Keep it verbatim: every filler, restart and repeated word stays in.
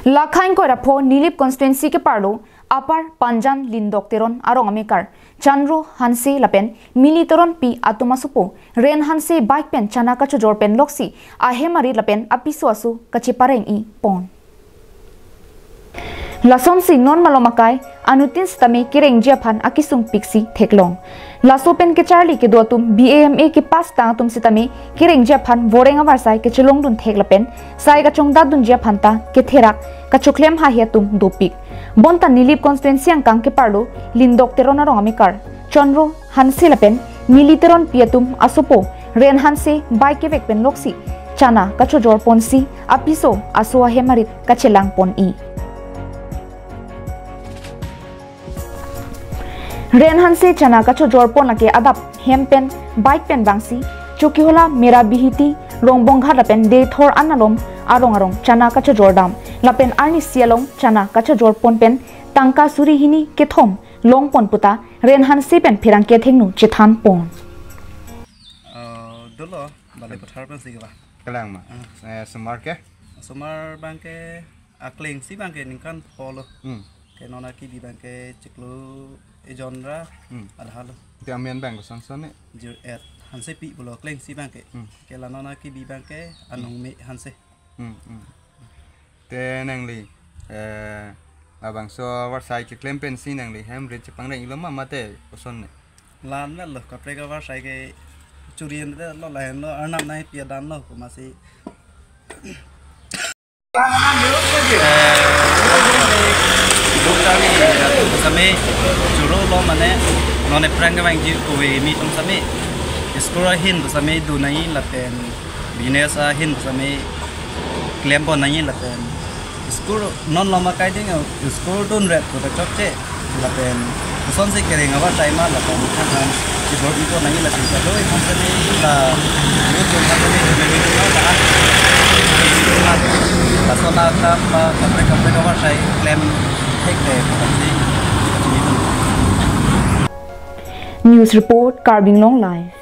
Lakhain koirapho Nilip constituency keparlo Upper Panjan Lindok Teron arong amekar Chandro Hanse lapen Mili Teronpi atum asopo Ren Hanse bike pen chana kachojor pen loksi ahem arit lapen apiso aso kachepareng-i pon. Lasonsi non malom akai anuttin sitame kerengji aphan akisung piksi theklong. Laso pen kecharli kedo atum B A M A kepass tang atum sitame kerengji aphan voreng avarsai kechelongdun thek lapen sai kachongdatdunji aphan ta ketherak kachoklem haihe atum dopik. Bonta Nilip constituency angkang keparlo Lindok Teron arong amekar Chandro Hanse lapen Mili Teronpi atum asopo Ren Hanse bike kevek pen loksi chana kachojor ponsi apiso aso ahem arit kachelang pon-i. Ren Hanse chana kachojor pon lake adap hem pen bike pen vangsi Chokihola, Mera Bihiti, Rongbonghat lapen Deithor an alom arong arong chana kachojor dam lapen arnisi along chana kachojor pon pen tangka suri hini kethom long pon puta Ren Hanse pen pherangke athengno chethan pon. Uh, dolo, bale pathar pensi ke ba? Kelang ma. Ah. Eh, osomar ke? Osomar abangke akleng si abangke ningkan pho lo. Hmm. Ke non akibi abangke chiklo ejon ra. Hmm. Adha lo. Te amen abang kosonson ne? Jir et Hansepi pulo akleng si abangke. Hmm. Ke la non akibi abangke Anongme Hanse. Hmm, hmm. Te nangli, eh, labangso avarsai keklem pensi nangli hem rit chepangreng-ilo ma mate koson ne? La-an lo, kaprek avarsai ke churi ente lo, lahenlo, arnam nangpi adan lo, komatsi. Eh, duk kami, eh, sami choro lo mane, non aphrang kevangji kove mi atum sami, school ahin sami do nangji lapen business ahin sami klem pon nangji lapen school non lom akai ding, school dun ret ko ta chokche lapen kosonsi kereng avarsai ma lapen thangan chibor-i pon nangji lapen ta doi khan sami la youth dun khan sami dun nangji dun lo ta an. Laso la kam pa kaprek kaprek avarsai klem thek le kosonsi. News report, Karbi Anglong Live.